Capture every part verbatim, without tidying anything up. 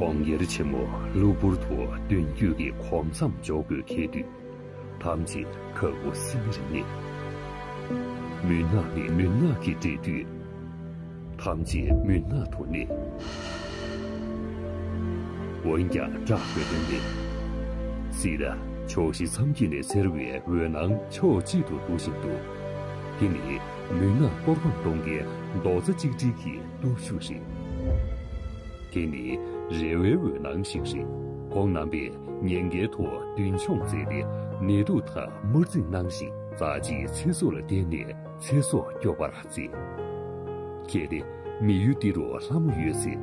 གྲོང་ཁྱེར་ཆེན་མོ་གློ་བུར་དུ་མདུན་སྐྱོད་ཀྱི་གོམ་མཚམས་འཇོག་དགོས་འཁེལ་དུས། ཐམས་ཅད་ཁ་ཁུ་སིམ་མེར་གནས། མུན་ནག་ནི་མུན་ནག་གིས་འབྲེལ་དུས། ཐམས་ཅད་མུན་ནག་ཏུ་གནས། འོན་ཀྱང་སྐྲག་དགོས་དོན་མེད། སྲིད་ལ་ཕྱོགས་བཞི་མཚམས་བརྒྱད་ནས་འཚེར་བའི་འོད་སྣང་ཕྱོགས་གཅིག་ཏུ་གཏོར་བཞིན་འདུག། དེ་ནི་མུན་ནག་སྐོར་བ་གཏོང་མཁན་རྡོག་རྩ་གཅིག་སྒྲིལ་གྱི་སྟོབས་ཤུགས་རེད། དེ་ནི་རེ་བའི་འོད་སྣང་ཞིག་རེད། ཁོང་རྣམ་པས་ཉེན་ཁའི་ཐོག་མདུན་མཆོང་མཛད་དེ། ནད་དུག་དང་དམར་འཛིང་གནང་ཞིང་། རྩ་ཆེའི་ཚེ་སྲོག་ལ་བརྟེན་ནས་ཚེ་སྲོག་སྐྱོབ་པར་མཛད། གལ་ཏེ་མི་ཡུལ་འདི་རུ་ལྷ་མོ་ཡོད་ཚེ།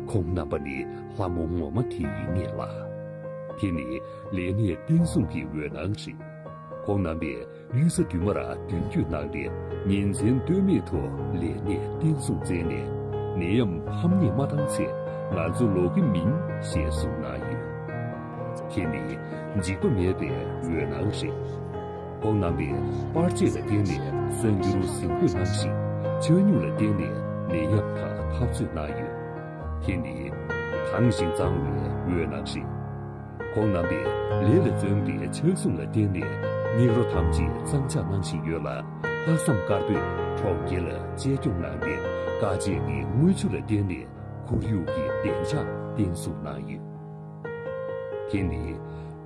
ཁོང་རྣམ་པ་ནི་ལྷ་མོ་ངོ་མ་དེ་ཡིན་ངེས་ལགས། དེ་ནི་ལས་གནས་བརྟན་སྲུང་གི་འོད་སྣང་རེད། ཁོང་རྣམ་པས་གཡུལ་ས་འདུན་མར་མདུན་སྐྱོད་གནང་སྟེ། ཉིན་མཚན་ལྟོས་མེད་དུ་ལས་གནས་བརྟན་སྲུང་མཛད་ནས། ནད་ཡམས་ཕམ་ཉེས་མ་བཏང་ཚེ། ང་ཚོ་ལོག་གི་མིན་ཞེས་གསུངས་གནང་ཡོད། དེ་ནི་འཇིགས་པ་མེད་པའི་འོད་སྣང་རེད། ཁོང་རྣམ་པས་པར་ཆས་ལ་བརྟེན་ནས་གསར་འགྱུར་གཟིགས་འགོད་གནང་ཞིང་། ཆ་སྙོམས་ལ་བརྟེན་ནས་ནད་ཡམས་དང་འཐབ་རྩོད་གནང་ཡོད། དེ་ནི་དྭངས་ཤིང་གཙང་བའི་འོད་སྣང་རེད། ཁོང་རྣམ་པས་ལས་ལ་བརྩོན་པའི་ཕྱག་ཟུང་ལ་བརྟེན་ནས་སྙིགས་རོ་ཐམས་ཅད་གཙང་འཕྱག་གནང་བཞིན་ཡོད་ལ། ལྷག་བསམ་དཀར་པོས་གྲོང་ཁྱེར་ལ་གཅེས་སྐྱོང་གནང་སྟེ། དཀའ་སྤྱད་ཀྱི་རྔུལ་ཆུ་ལ་བརྟེན་ནས་ཁོར་ཡུག་གི་བདེ་འཇགས་བརྟན་སྲུང་གནང་ཡོད། དེ་ནི་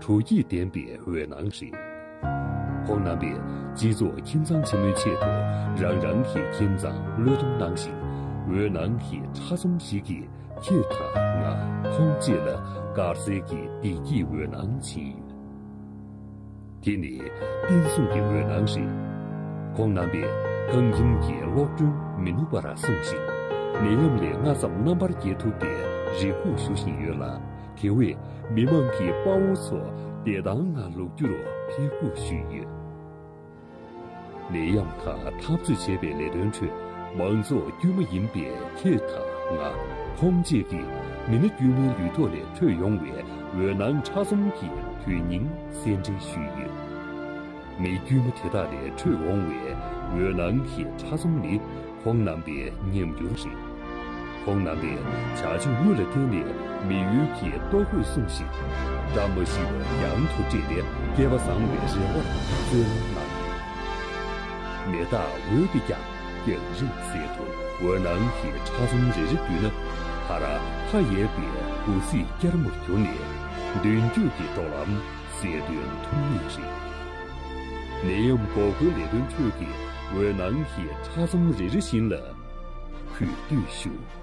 དྲོ་སྐྱིད་ལྡན་པའི་འོད་སྣང་རེད། ཁོང་རྣམ་པས་སྤྱི་ཚོགས་ཁྱིམ་ཚང་ཆེན་མོའི་ཆེད་དུ་རང་རང་གི་ཁྱིམ་ཚང་བློས་གཏོང་གནང་ཞིང་། འོད་སྣང་གི་ཕྲ་ཚོམ་ཞིག་གིས་ཁྱེད་དང་ང་ཁོང་བཅས་ལ་དཀར་གསལ་གྱི་བདེ་སྐྱིད་འོད་སྣང་སྦྱིན་ཡོད། དེ་ནི་བསྟན་སྲུང་གི་འོད་སྣང་རེད། ཁོང་རྣམ་པས་ཁང་ཁྱིམ་གྱི་གློག་སྒྲོན་མི་ནུབ་པར་སྲུང་ཞིང་། ནད་ཡམས་ལས་སྔ་ཙམ་རྣམ་པར་རྒྱལ་ཐུབ་པའི་རེ་སྒུག་ཞུ་བཞིན་ཡོད་ལ། དེ་བས་མི་མང་གི་དཔའ་བོ་ཚོ་བདེ་ཐང་ངང་ལོག་རྒྱུར་ཕེབས་སྒུག་ཞུས་ཡོད། ནད་ཡམས་དང་འཐབ་རྩོད་བྱེད་པའི་ལས་དོན་ཁྲོད་མང་ཚོགས་དཀྱུས་མ་ཡིན་པའི་ཁྱེད་དང་ང་ཁོང་བཅས་ཀྱིས་མི་སྣ་དཀྱུས་མའི་ལུས་ཐོག་ལས་འཕྲོས་ཡོང་བའི་འོད་སྣང་ཕྲ་ཚོམ་གྱི་དོན་སྙིང་གསལ་འགྲེལ་ཞུས་ཡོད། མི་དཀྱུས་མ་དེ་དག་ལས་འཕྲོས་འོང་བའི་འོད་སྣང་གི་ཕྲ་ཚོམ་ནི་ཁོང་རྣམ་པའི་ཉམས་འགྱུར་རེད། ཁོང་རྣམ་པས་བྱ་སྤྱོད་དངོས་ལ་བརྟེན་ནས་མི་ཡུལ་གྱི་ལྟོ་གོས་སྲུང་ཞིང་། བཀྲ་མ་ཤིས་པ་ཡང་དུ་སྤྲད་དེ་སྐལ་པ་བཟང་བའི་རེ་བར་བརྩོན་ལེན་གནང་ཡོད། མེ་སྟག་འོད་ཀྱིས་ཀྱང་རྒྱང་རིང་བསལ་ཐུབ། འོད་སྣང་གི་ཕྲ་ཚོམ་རེ་རེ་བརྒྱུད་ན། ཧ་ར་མཐའ་ཡས་པའི་དགུ་ཚིགས་སྐྱར་མོར་གྱུར་ནས། མདུན་སྐྱོད་ཀྱི་འགྲོ་ལམ་གསལ་སྟོན་ཐུབ་ངེས་རེད། ནད་ཡམས་འགོག་རྒོལ་ལས་དོན་ཁྲོད་ཀྱི་འོད་སྣང་གི་ཕྲ་ཚོམ་རེ་རེ་བཞིན་ལ་གུས་འདུད་ཞུ།